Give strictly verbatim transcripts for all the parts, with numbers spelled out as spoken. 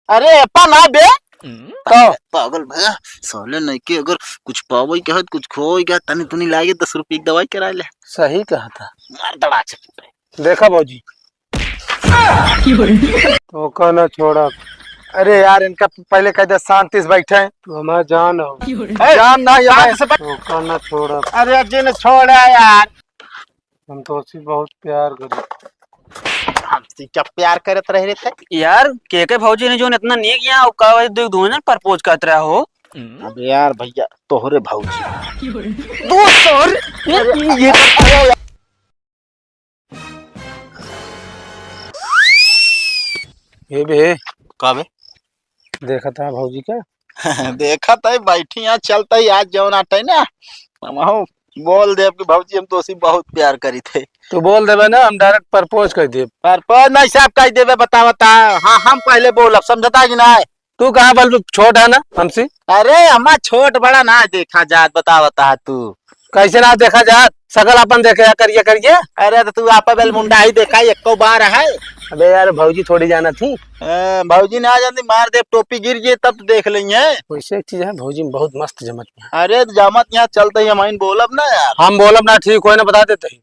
अरे, एपा ना बे। तो? पागल भैया, साले नहीं के अगर कुछ पावे के है, कुछ खोवे के है, तनी तुनी लागे दस रुपये की दवाई करा ले। सही कहा था। मार दड़ा से फूटे। देखा भौजी। तो का ना छोड़ा। अरे यार, इनका पहले कह दे शांति से बैठे। तू हमारा जान हो। ए, जान ना, ये शांति भाई। से बैठ। तो का ना छोड़ा। अरे जिन छोड़ा यार। हम तो उसी बहुत प्यार करी। हमसे क्या प्यार करत रहे रे थे? यार, के के भौजी ने जोन इतना नीक यहाँ का भाई दो, दो जन propose करत रहा हो? अबे यार भैया, तोहरे भौजी। दोस्त और ये, ये ये भी है। का बे? देखा था भौजी का? देखा था, बैठी यहाँ चलता ही आज जौन आटे ना, हम बोल देब कि भौजी हम तोसी बहुत प्यार करी थे। तू बोल देबे ना, हम direct propose कर देब। Propose नहीं साहब कर देबे, बता बता। हाँ, हम पहले बोलब, समझता कि नहीं? तू कहाँ बोल, छोट है ना हमसे? अरे हमार छोट बड़ा ना देखा जात, बता बता तू। कैसे ना देखा जात? सकल अपन देखे या करिए करिए। अरे तो तू आपा बेल मुंडा ही देखा, एको बार है। अबे यार भौजी थोड़ी जाना थी। ए, भौजी ना जानती, मार दे टोपी गिर गई तब तो देख लेंगे। वैसे एक चीज है, भौजी में बहुत मस्त जमत है। अरे तो जमत यहाँ चलते ही हम आइन बोलब ना यार। हम बोलब ना, ठीक होए ना बता देते ही।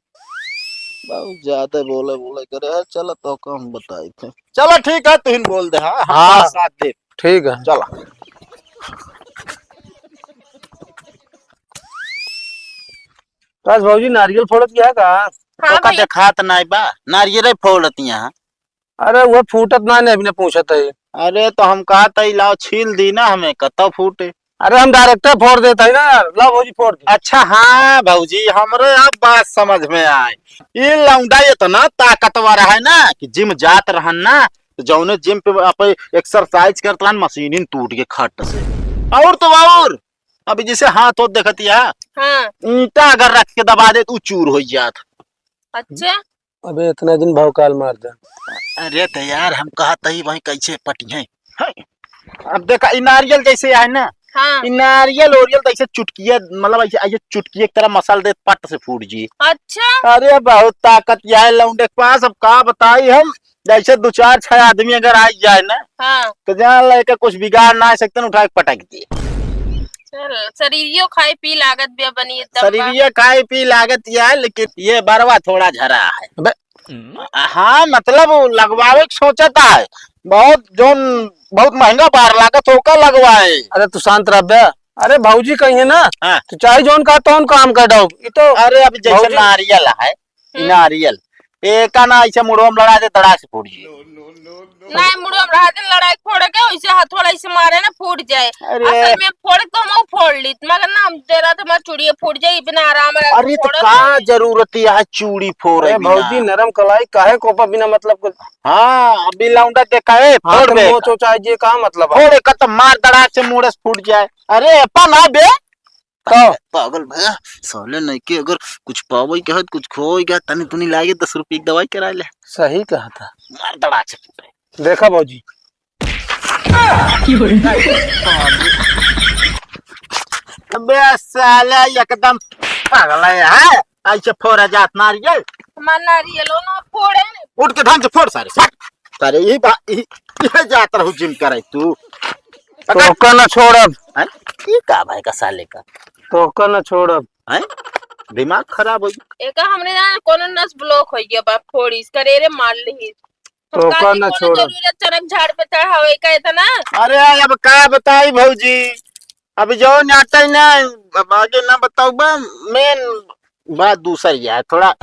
बहुत ज्यादा बोले बोले करे है, चलो तो कम बताई थे। चलो ठीक है, तुहिन बोल दे। हाँ, हम हाँ। साथ दे। ठीक है। चलो। बस भौजी नारियल फोड़त गया का? हाँ ओका भाई। देखात नाई बा, नारियल फोड़त यहाँ। अरे वो फूटत ना ने अभी ने पूछत है। अरे तो हम कहा था लाओ छील दी ना हमें, कतौ फूटे। अरे हम direct फोड़ देता है ना यार, लाओ भौजी फोड़ दे। अच्छा हाँ भौजी, हमरे अब बात समझ में आए। ये लौंडा इतना ताकतवर है ना कि gym जात रहन ना, तो जौने gym पे आप exercise करत रहन, मशीनिन टूट के खट से। और तो और, अभी जैसे हाथ होत देखतिया, हाँ। ईंटा अगर रख के दबा दे तो चूर हो जात। अच्छा। अबे इतना दिन भौकाल मार दे। अरे तो यार हम कहत ही वही कैसे पटिहे। हैं? अब देखा ई नारियल जैसे है ना, हाँ। ई नारियल ओरियल तो ऐसे चुटकिया, मतलब ऐसे, ऐसे चुटकिया की तरह मसल दे, पट से फूट जी। अच्छा। अरे बहुत ताकत यह है लौंडे के पास, अब का बताई हम, जैसे दो चार छह आदमी अगर आ जाए ना, हाँ। तो जान ले के कुछ बिगाड़ ना सकते, उठा के पटक दिए। चल, शरीरियो खाए पी लागत बिया बनी एकदम बा। शरीरियो खाए पी लागत या, लेकिन ये बरवा थोड़ा झरा है। अबे। हाँ, मतलब लगवावे के सोचता है, बहुत जोन, बहुत महंगा बार लागत होकर लगवाए। अरे तू शांत रह बे। अरे भौजी कही है ना, हाँ। तो चाहे जोन का तौन काम कर दो। ये तो अरे अब जैसे भौजी नारियल है, हम्म। नारियल। एका ना ऐसे मुड़वा में लड़ा दे, तड़ा से फूट जाई। नहीं, मुड़वा में रहा दिन लड़ाई फोड़ के, वैसे हथौड़ा ऐसे मारे ना, फूट जाए। अरे। असल में फोड़ के तो हम फोड़ ली, मगर ना, हम डरा तो हमार चूड़िए फूट जाए, बिना आराम आराम अरे, तो फोड़ो का ना। जरूरत है चूड़ी फोड़े अरे, बिना? भौजी, नरम कलाई काहे को बिना मतलब को? हाँ, अभी लौंडा देखा है, हाथ फोड़ में दे मोच का। ओच आ जाए, का मतलब है? फोड़ एक तो मार दड़ा से मुड़े से फूट जाए। अरे, अपन आ बे। तो? पागल भैया, साले नहीं के अगर कुछ पावे के है, कुछ खोवे के है, तनी तुनी लागे दस रुपये की दवाई करा ले। सही कहा था। मार दड़ा से फूटे। देखा भौजी। अबे साला एकदम पागल है, हैं? ऐसे फोड़ा जात नारियल। हमार नारियलो ना फोड़े। उठ के ढंग से फोड़ सारे, फट। सारे ये बा-, ये, ये जात रहू gym करे तू। तोका ना छोड़ब। हैं? ये का भाई का साले का? तोका ना छोड़ब। हैं? दिमाग खराब हो गया। एका हमरे ना कोनो नस block हो गया बा, फोड़ीस, करेरे मार लीस। हम तोका काहे ना कोनो छोड़ब। जरूरत चरक झाड़ पे चढ़ावे का इतना? अरे अब का बताई भौजी, अब जो नाटक ना, अब आगे ना बताऊ बा, main बात दूसर ही है, थोड़ा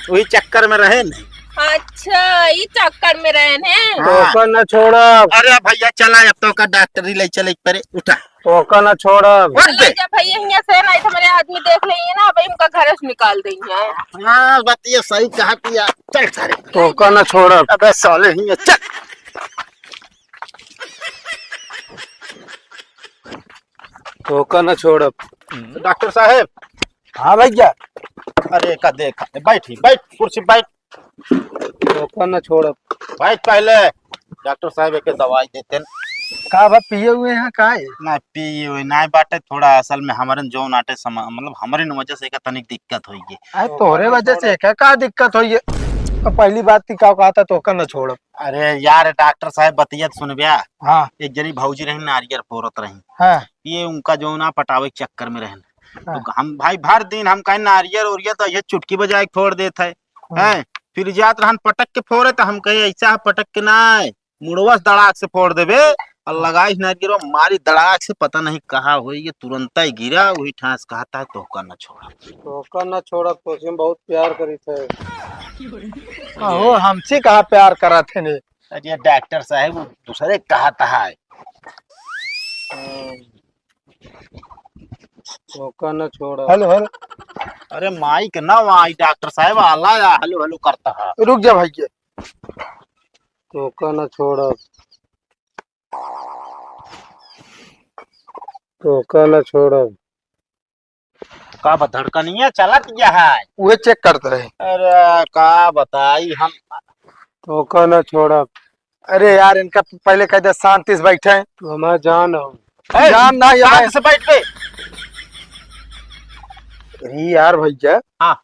वही चक्कर में रहे न। अच्छा, ई चक्कर में रहे न। हाँ। तोका ना छोड़ब। अरे भैया चला, अब तोका डॉक्टरी ले चले परे, उठा। तोका ना छोड़ब। उठ बे। जा भैया, हियां से ना, हमारे आदमी देख लेंगे ना, भाई उनका घर से निकाल देंगे। हाँ, बात ये सही कहा कि यार, चल सारे। तोका ना छोड़ब। अबे साले हियां, चल। तोका ना छोड़ब। डॉक्टर साहब। हाँ भैया। अरे का देख, बैठ, बैठ, कुर्सी बैठ। तोका ना छोड़ब। बैठ पहले। डॉक्टर साहब एक दवाई देते न। का बा पिए हुए हैं का है? ना पिए हुए ना बाटे, थोड़ा असल में हमारे जौन आटे समा-, मतलब हमारे न वजह से एक तनिक दिक्कत होई है। अरे तोहरे वजह से का, का दिक्कत होई है? तो पहली बात ती का कहत है, तोहका न छोड़ब। अरे यार, डॉक्टर साहब, बतिया त सुनब्या। हाँ। एक जनी भौजी रही, नारियर फोरत रही। हाँ। ये उनका जो ना पटावे के चक्कर में रहन। हाँ। तो हम भाई भर दिन हम कहे नारियर ओरियर तो ये चुटकी बजाए के फोड़ देत है। हाँ। हैं? फिर जात रहन पटक के फोड़े तो हम कहे ऐसा है पटक के ना, मुड़वा से दड़ाक से फोड़ देबे। और लगाई नारियर मारी दड़ाक से, पता नहीं कहाँ होई, ये तुरंत ही गिरा, वही ठास कहत है तोहका न छोड़ा। तोहका न छोड़ा, तोसे हम बहुत प्यार करी थे। अहो, हमसे कहाँ प्यार करत है ने? अरे डॉक्टर साहब, वो दूसरे कहत है। तोहका न छोड़ा। हेलो, हेलो। अरे माइक ना आई डॉक्टर साहब, आला या हेलो हेलो करत है। रुक जा भैया। तोहका न छोड़ा। तोहका न छोड़ा। का बा, धड़कनिया चलत गया है? उहे चेक करत रहे। अरे का बताई हम। तोहका न छोड़ा। अरे यार, इनका पहले कह दे शांति से बैठे। तू हमार जान हो। ए, जान ना, ये शांत से बैठ बे। अरे यार भैया। हाँ।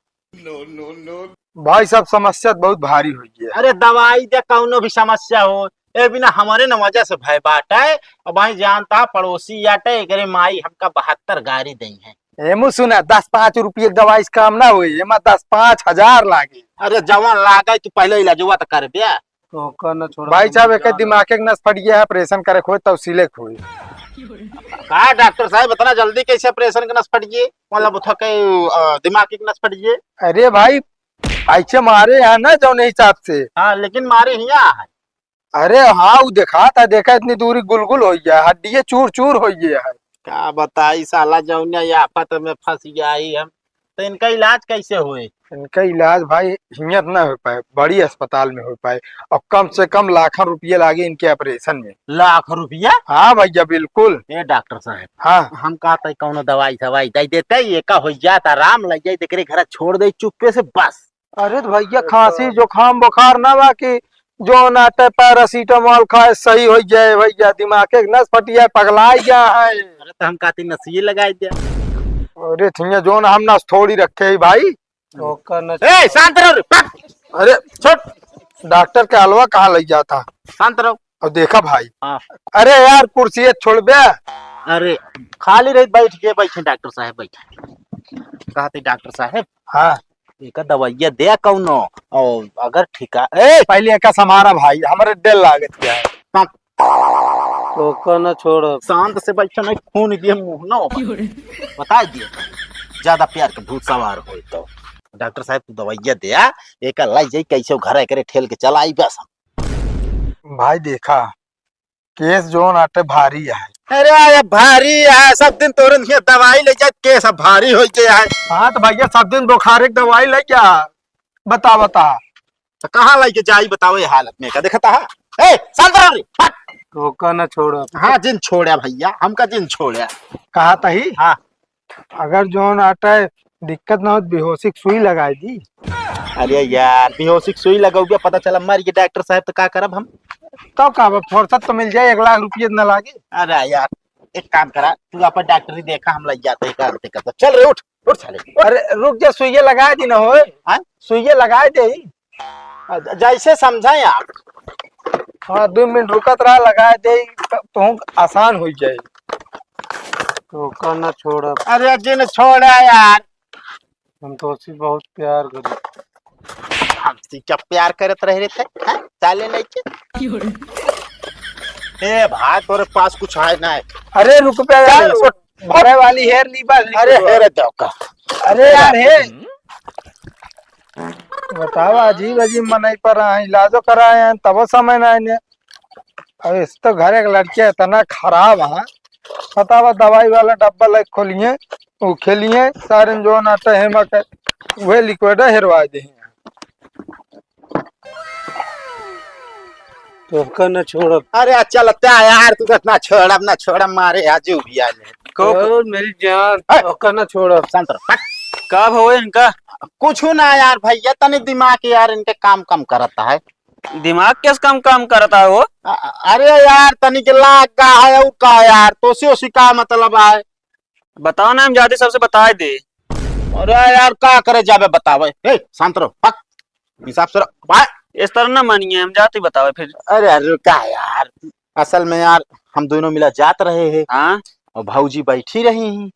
भाई साहब, समस्या तो बहुत भारी हो गई है। अरे दवाई दे, कौनो भी समस्या हो, ए बिना हमारे न वजह से भय बाटे। अब भाई जानता पड़ोसी आटे, एकरे माई हमका बहत्तर गारी दई है। एमू सुना, दस पाँच रुपये के दवाई से काम ना होई, एमा दस पाँच हजार लागे। अरे जवान लागे, तू पहले इलाजवा तो कर बे। तोहका न छोड़ा। भाई साहब, एक दिमाग के नस फट गया है, ऑपरेशन करे खोए तब सिलेक्ट हुई। का डॉक्टर साहब, इतना जल्दी कैसे ऑपरेशन के नस फट गई? मतलब उठा के, अ, दिमाग के नस फट गई? अरे भाई, ऐसे मारे हैं ना जौन हिसाब से। हाँ, लेकिन मारे हिया है। अरे हाँ, वो देखा था, देखा इतनी दूरी गुलगुल हो गया, हड्डिये चूर चूर हो गया है। का बताई साला, जौनिया आफत में फंस गया ही हम। तो इनका इलाज कैसे होए? इनका इलाज भाई हियत ना हो पाए, बड़ी अस्पताल में हो पाए, और कम से कम लाखन रुपये लागे इनके ऑपरेशन में। लाख रुपया? हाँ भैया, बिल्कुल। ए डॉक्टर साहब, हाँ। हम कहते कौनो दवाई सवाई दे देते, ये का हो जाता, आराम लग जाए, तेरे घर छोड़ दे चुप्पे से बस। अरे तो भैया, खांसी जुकाम बुखार ना बा कि जो नाटे पैरासीटामोल खाए सही हो जाए भैया, दिमाग के नस फटिया पगला गया है। अरे तो हम कहते नसिए लगाए दे। अरे थिया जोन हम नस थोड़ी रखे ही भाई। ओकर नस ए, शांत रहो रे, पक। अरे छोड़। डॉक्टर के अलवा कहाँ लग जाता? शांत रहो। और देखा भाई। हाँ। अरे यार, कुर्सी छोड़ बे। अरे खाली रही, बैठ के, बैठे डॉक्टर साहब, बैठे। कहते डॉक्टर साहब। हाँ। एका दवाइया दे कौनो, और अगर ठिका-, ए! पहले एका समारा भाई, हमरे डर लागत क्या है? हाँ। ओका ना छोड़ब। शांत से बैठो, नहीं खून दिए मुंह ना हो। बता दिए, ज्यादा प्यार के भूत सवार होई तो। डॉक्टर साहब, तू दवाइया दे, आ, एका लाई जाई, कैसे घर एकरे ठेल के चला आई बस हम। भाई देखा, केस जोन आटे भारी है। अरे, ये भारी है, सब दिन तोरे नियर दवाई ले जाए, केस अब भारी हो गया है। हाँ, तो भैया, सब दिन बुखारे के दवाई ले जा। बता, बता। तो कहाँ लेके जाई, बताओ, ये हालत में का देखता है? ए, शांत रहो रे, हट। तोका ना छोड़ब। हाँ, जिन छोड़ा भैया, हमका जिन छोड़ा। कहा तही? हाँ। अगर जोन आटे दिक्कत ना हो, तो बेहोशी के सुई लगाए दी। अरे यार, बेहोशी के सुई लगौबे, पता चला मर गए डॉक्टर साहब, तो का करब हम? तब का, अब फुर्सत तो मिल जाए, एक लाख रुपये न लागे। अरे यार, एक काम करा, तू अपन डॉक्टरी देखा, हम लग जाते हैं, काम ते करता। चल रे, उठ, उठ साले, उठ। अरे रुक जा, सुइया लगाए दी ना हो। हाँ? सुइया लगाए दे। ज-, जैसे समझाएं आप। हाँ, दो मिनट रुकत रहा, लगाए दे, त-, तुहूँ आसान हो जाए। तोका ना छोड़ब। अरे जिन छोड़ा यार। हम तोसे बहुत प्यार करी। हमसे क्या प्यार करत रहे रे थे? हैं? साले नहीं के? ए भाई, तोरे पास कुछ है ना है? अरे रुक बे यार, चल, वो भरे वाली हेर ली बस। अरे हेर जाओ का। अरे यार, हे। बताओ, अजीब अजीब मनई पर आए, इलाजो कराए हैं, तबो समय ना आने। अब इस तो घर एक लड़के इतना खराब है, बतावा, दवाई वाला डब्बा लग खोलिए, वो खेलिए, सारे जो ना टहे मके, वह लिक्विड हेरवा दे। तोहका ना छोड़ब। अरे चलता यार, तू तो ना छोड़ब, ना छोड़ब, मारे आजू भी आने। को, को? ओ, मेरी जान, है? तोहका ना छोड़ब। शांत रहो, हट। का भवे इनका? कुछ ना यार भैया, तनी दिमाग यार इनके काम कम करता है। दिमाग कैसे काम, काम करता है वो? अ-, अरे यार, तनी के लाग का है और का यार, तो से उसी का मतलब है। बताओ ना, हम जाते सबसे बताए दे। अरे यार, का करे जाबे बतावे? ए, शांत रहो, हट। हिसाब से रख भाई। इस तरह ना मानिए, हम जाते बतावे फिर। अरे यार, रुका यार, असल में यार, हम दोनों मिला जात रहे हैं। हाँ। और भौजी बैठी रही हैं,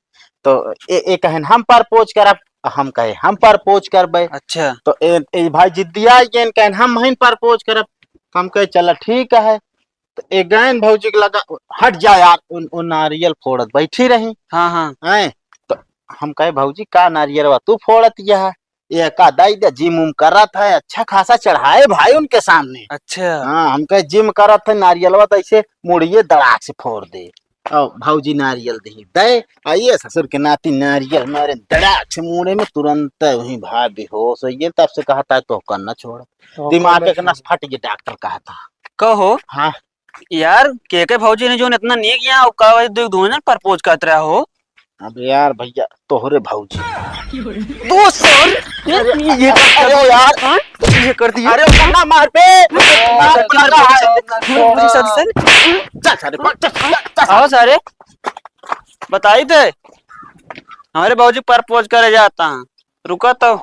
तो ए, ए कहन हम परपोज करब, हम कहे हम परपोज करबे। अच्छा। तो ए, ए भाई जिद्दिया गएन, कहन हम हइन परपोज करब। हम कहे चला ठीक है। तो ए गएन भौजी के लगा, हट जा यार, उन, उन नारियल फोड़त बैठी रही। हाँ, हाँ। हैं? तो हम कहे भौजी का नारियलवा तू फोड़त यह? ये का दाई दे, जिम उम करत है, अच्छा खासा चढ़ाए भाई उनके सामने। अच्छा। हाँ, हम कहे जिम करत है, नारियलवा तो ऐसे मुड़िए दड़ाक से फोड़ दे। और भौजी नारियल दी दे, आ ये ससुर के नाती नारियल मारे दड़ाक से मुड़े में, तुरंत वहीं भाई बेहोश हो गए। तब से कहता है तो करना छोड़, तो दिमाग कर के नस फट गए, डॉक्टर कहता। कहो। हाँ। यार, के के भौजी ने जोन इतना नीक यहाँ, का वही दो, दो जन परपोज करत रहा हो? अब यार भैया, तोहरे भौजी। दोस्त, सर, ये, ये कर दिया। अरे यार। हाँ? ये कर दिया। अरे, ओकर ना मार बे। मार, मार, मार। सर, सर। चल सारे, चल, चल, चल। आओ सारे, बताई थे, हमारे भौजी परपोज करे जाता है। रुका तो।